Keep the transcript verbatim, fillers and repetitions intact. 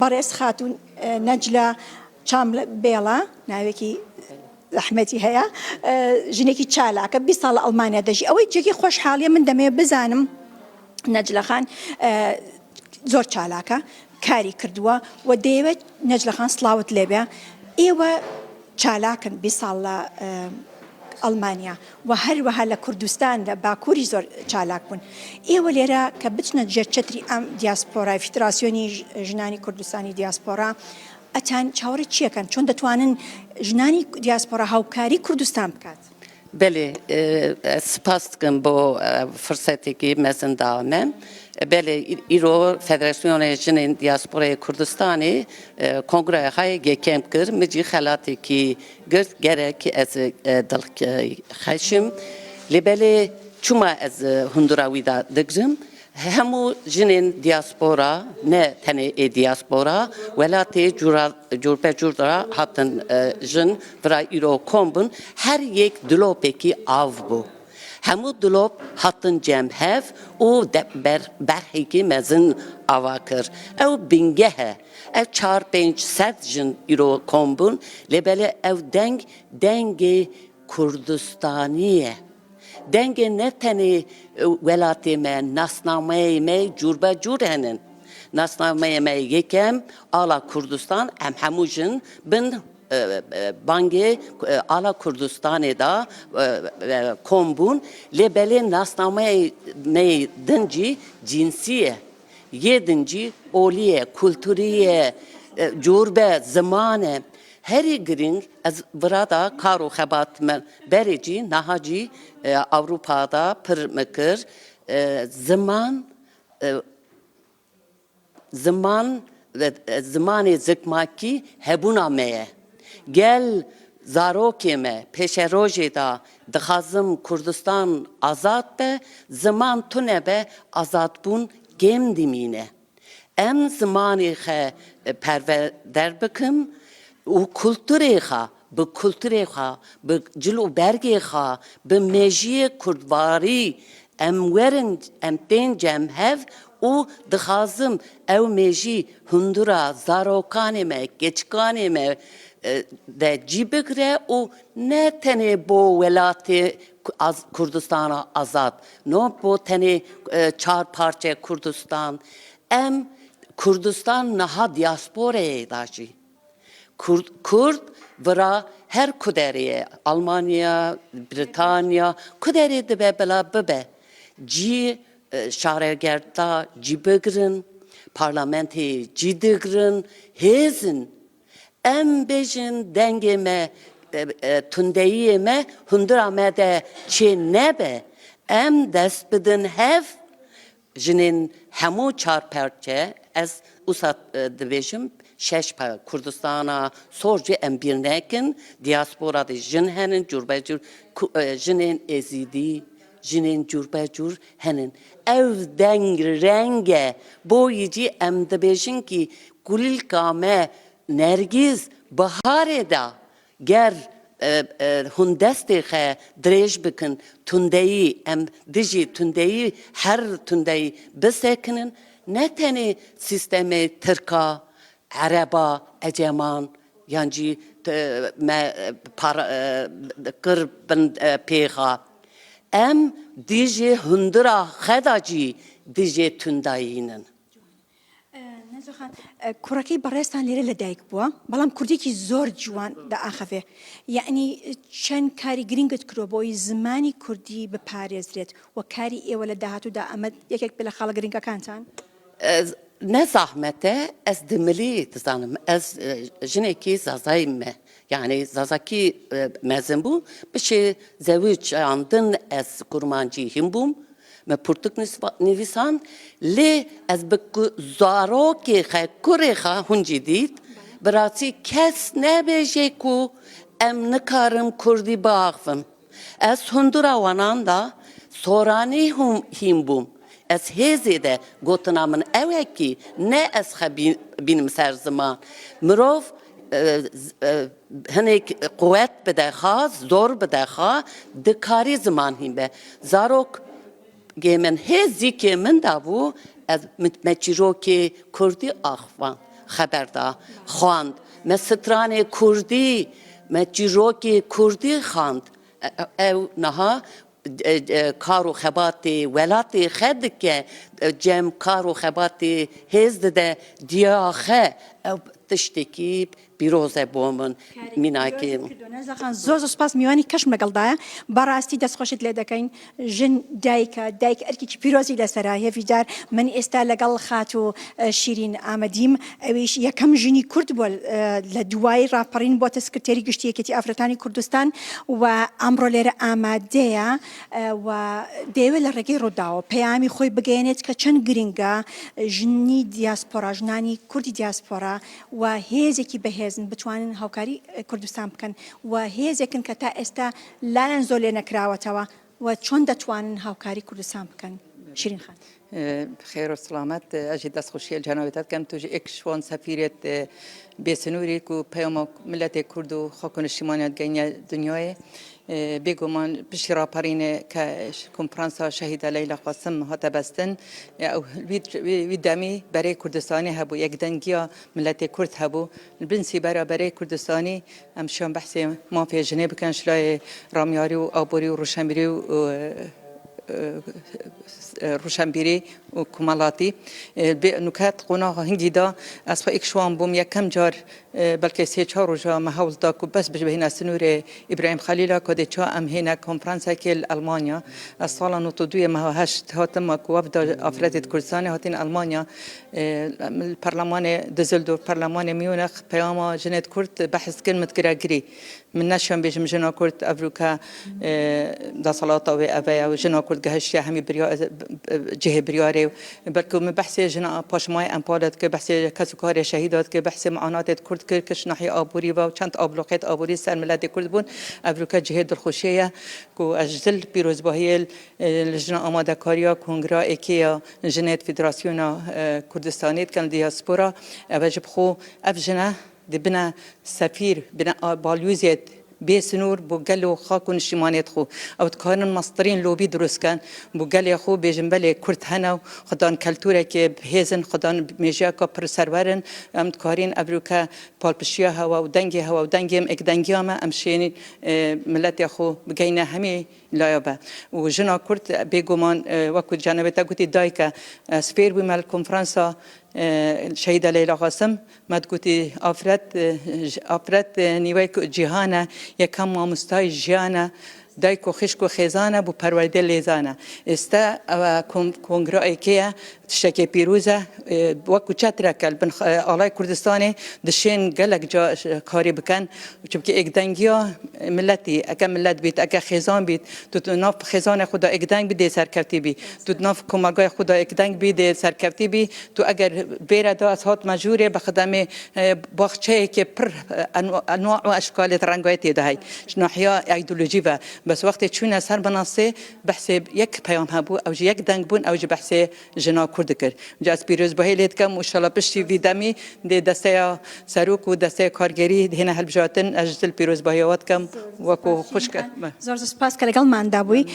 بەڕێز خاتوون، ئە، نەجلا چاملە بێڵە، ناوێکی زەحمەتی هەیە، ئە، ژنێکی چالاکە، بیست ساڵ لە ئەڵمانیا دەژی. ئەوەی جێکی خۆشحاڵیە من دەمەوێت بزانم، نەجلە خان، ئە، زۆر چالاکە، کاری کردووە و دەیەوێت نەجلە خان سڵاوت لێبێ. ئێوە چالاکن بیست ساڵ لە، ئە، ئەڵمانیا و هەروەها لە کوردستان، لە باکووری زۆر چالاک بوون. ئێوە لێرە کە بچنە ژێر چەتری ئەم دیاسپۆرای فیدراسیۆنی ژ-، ژنانی کوردستانی دیاسپۆرا، ئەتان چاوەڕێ چیەکەن؟ چۆن دەتوانن ژنانی دیاسپۆرا هاوکاری کوردستان بکات؟ Belê, e, ez spas dikim bo, e, firsetekî mezin da me. E, belê, î-, îro Federasyonê Jinên Diasporayê Kurdistanê, e, kongreya xwe yê yekem kir. Min jî xelatekî girt, gerek ez, e, dilxweşim. Lê belê çima ez, e, hundura wî de digirim? Hemû jinên diaspora, ne tenê ê diaspora, welatê cûra, cûrbecûr de hatin, e, jin vira îro kom bûn, her yek dilopekî av bû. Hemû dilop hatin cem hev û de-, ber-, berhekî mezin ava kir. Ew bingeh e. Ev çar pênc sed jin îro kom bûn, lê belê ew deng, dengê Kurdistanî ye. Dengê ne tenê, e, welatê me, nasnameyê me cûrbecûr henin. Nasnameyê me yekem, ala Kurdistan, em hemû jin bin, e, e, bangê, e, ala Kurdistanê de, e, e, kom bûn. Lê belê nasnameyê me din jî cinsî ye. Yê din jî olî ye, kulturî ye, e, cûrbe, ziman e. Herî girîng, ez vira da kar û xebat me berê jî, niha jî, e, Ewropa da pir me kir. E, ziman, e, ziman, e, e, zimanê zikmakî hebûna me ye. Gel zarokê me pêşerojê de dixwazim Kurdistan azad be, ziman tune be, azadbûn kêm dimîne. Em zimanê xwe, e, perwerde bikin û kulturê xwe, bi kulturê xwe, bi cil û bergê xwe, bi mêjiyê kurdvarî em werin, em tên cem hev û dixwazim ew mêjî hundura zarokanê me, keçikanê me, e, de cî bigire û ne tenê bo welatê Ku-, az-, Kurdistana azad, no bo tenê, e, çar parçe Kurdistan. Em Kurdistan niha diasporeyê da jî. Kurd, Kurd vira her ku derê ye, Almanya, Britanya, ku derê dibe bila bibe. Cî, e, şaregerda cî bigirin, parlamentê cî digirin, hêzin. Em bêjin dengê me, e, e, tundeyiyê me hundura me de çê nebe. Em dest bidin hev, jinên hemû çar parçe, ez usa, e, dibêjim, şeş pa-, Kurdistana sor jî em bîr nekin, diaspora de jin henin, cûrbecûr ku-, e, jinên êzîdî, jinên cûrbecûr henin. Ev deng reng e, bo yî jî em dibêjin kî kulîlka me Nergîz, biharê de ger, e, e, hûn destê xwe dirêj bikin, tundeyî, em dijî tundeyî, her tundeyî bisekinin, ne tenê sîstemê tirka, ereba, eceman, yan jî, e, me, e, para, e, kir bin, e, pêxa. Em dijî hundura xwe de jî dijî tundayî nin. Neco Xan, e, کوڕەکەی بەڕێزتان لێرە لە دایک بووە، بەڵام کوردێکی زۆر جوان دەئاخەوێ. یعنی، چەند کاری گرنگت کردووە بۆی زمانی کوردی بپارێزرێت و کاری ئێوە لە داهاتوودا ئەمە یەکێک بێ لە خاڵە گرنگەکانتان؟ Ez, ne zahmet e, ez dimilî dizanim. Ez, e, jinekî Zazayî me. Yani Zazakî, e, mezin bûm. Pişê zewicandin ez kurmancî hîn bûm. Me pirtûk nîsva-, nivîsand. Lê ez bi ku-, zarokê xwe, kurê xwe hûn jî dît. Bi rastî kes nebêje ku em nikarin kurdî biaxivin. Ez hundura wanan da soranî hûn hîn bûm. Ez hêzê de gotina min ew e kî ne ez xwe bîn-, bînim ser ziman. Mirov, e, z-, e, hinek quwet bide xwe, zor bide xwe, dikarî ziman hîn be. Zarok gê min hê zîkê min de bû, ez mit-, me çîrokê kurdî axvan. xeber da, xwend. Me stranê kurdî, me çîrokê kurdî xwend. E, e, ew niha, e, e, kar û xebatê welatê xe dike, e, cem kar û xebatê hêz dide diya xe. Ew tiştekî pîroz e bo min, mînakê min. Zۆ زۆر سپاس میوانی کەشم لەگەڵدایە. بەڕاستی دەستخۆشت لێ دەکەین. ژن دایکە، دایک ئەرکێکی پیرۆزی لەسەرە. هێڤیدار من ئێستا لەگەڵ خاتوو، ئە، شیرین ئامەدیم. ئەویش یەکەم ژنی کورد بووە، ئە، لە دوای ڕاپەڕین بۆتە سکرتێری گشتی یەکێتی ئافرەتانی کوردستان و ئەمڕۆ لێرە ئامادەیە، ئە، و دەیەوێت لە ڕێگەی ڕووداوە پەیامی خۆی بگەیەنێت کە چەند گرنگە ژنی دیاسپۆرا، ژنانی کوردی دیاسپۆرا و هێزێکی بەهێزن بتوانن هاوکاری، ئە، کوردستان بکەن و هێزێکن کە تا ئێستا لایەن زۆر لێ نەکراوەتەوە و چۆن دەتوانن هاوکاری کوردستان بکەن؟ شیرین خان. Xêr û silamet, ez jî destxweşiyê li cenabê te dikim. Tu jî êk ji wan sefîrêt, e, bêsinûrî ku peyama miletê Kurd û xak û niştîmaniya digeyniye dinyayê. E, bêguman piştî raperînê ke konferansa Şehîda Leyla Qasim hate bestin. E, ew wî, wî, wî demî berê Kurdistanê hebû, yekdengiya miletê Kurd hebû. Li bin sîbera berê Kurdistanî em şiyan behsê mafê jinê bikin, ji layê ramyarî û aborî û rûşenbîrî û, e, e, rûşenbîrî û komelatî. E, bê nuket qonaxa hingî da, ez xwe êk ji wan bûm, yekem car, e, belkê sê çar roja me hewl da ku bes bihêne sinûrê Îbrahîm Xelîla, ku dê ça em hêne konferansekê li Elmanya. Ez sala nod û duyê meha heşt hatim, me ku wefda afretê Kurdistanê hatin Elmanya. E, em li perlemanê Düsseldorf, perlemanê Munich peyama jinê Kurd behs kir, min dikire girî. Min neşan bêjim jina Kurd evroke, e, desthilata wê eve ye û jina Kurd gehiştiye hemî birya-, cihê biryarê. Belkî min behsê jina paşmayê Empole dike, behsê kesûkarê şehîda dike, behsê mianatê Kurd kir, kiş nahiyê aborî ve û çend abloqêt aborî ser miletê Kurd bûn. Evroke cihê dilxweşiyê ye ku ez ji dil pîrozbahiyê, e, li jina amadekariya Kongra Êkê ya Jinê Federasyona, e, Kurdistanê dikin, diaspora. Eve ji bi xwe ev jine dibine sefîr, bine a-, balyozê bê sinûr bo gel û xak û niştîmanê xwe. Ew dikarin mestirîn lobî dirust ken bo gelê xwe, bêjin belê Kurd hene û xudan keltûrekê bihêzin, xudan mêjiyeka pir serwer in. Em dikarîn evroke palpişiya hewa û dengê hewa û dengê em êkdengiya me, em şênî, e, miletê xwe bigeyne hemî laya be. Û jina Kurd bêguman, e, wekî cenabê te gotî dayik e. Ez fêr bûme li konferansa, e, Şehîda Leyla Qasim, me digotî afret, e, j-, afret, e, nîveyek cîhan e, yekem mamostayê jiyan e, dayik û xişk û xêzan e, bo perwerdê lêzan e. Êste ew e kon-, kongra êkê ye, tiştekê pîroz e, e, wekî çetreke li bin, e, alay Kurdistanê dişên gelek ca, e, karî bikin. Çimkî êkdengiya miletî, eke milet bît, eke xêzan bît, tu di nav xêzanê xwe de êkdeng bî, dê serkevtî bî. Tu di nav komargayê xwe de êkdeng bî, dê serkevtî bî. Tu eger bêre de ez hatime jûrê, bi xidemê, e, baxçeyeke pir, e, enwa-, enwa û eşkalê rengayê tê de hey. Ji nahiya îdeolojî ve. Bes wextê çûne ser minasê, behsê yek peyam hebû, ew jî yek deng bûn, ew jî behsê jina Kurd dikir. Ca ez pîrozbahî lê dikim û inşallah piştî vî demî dê desteya serok û desteya kargerî dihêne hilbijartin, ez ji dil pîrozbahiya we dikim, wekû xwişk e. زۆر زۆر سپاس کە لەگەڵماندا بووی.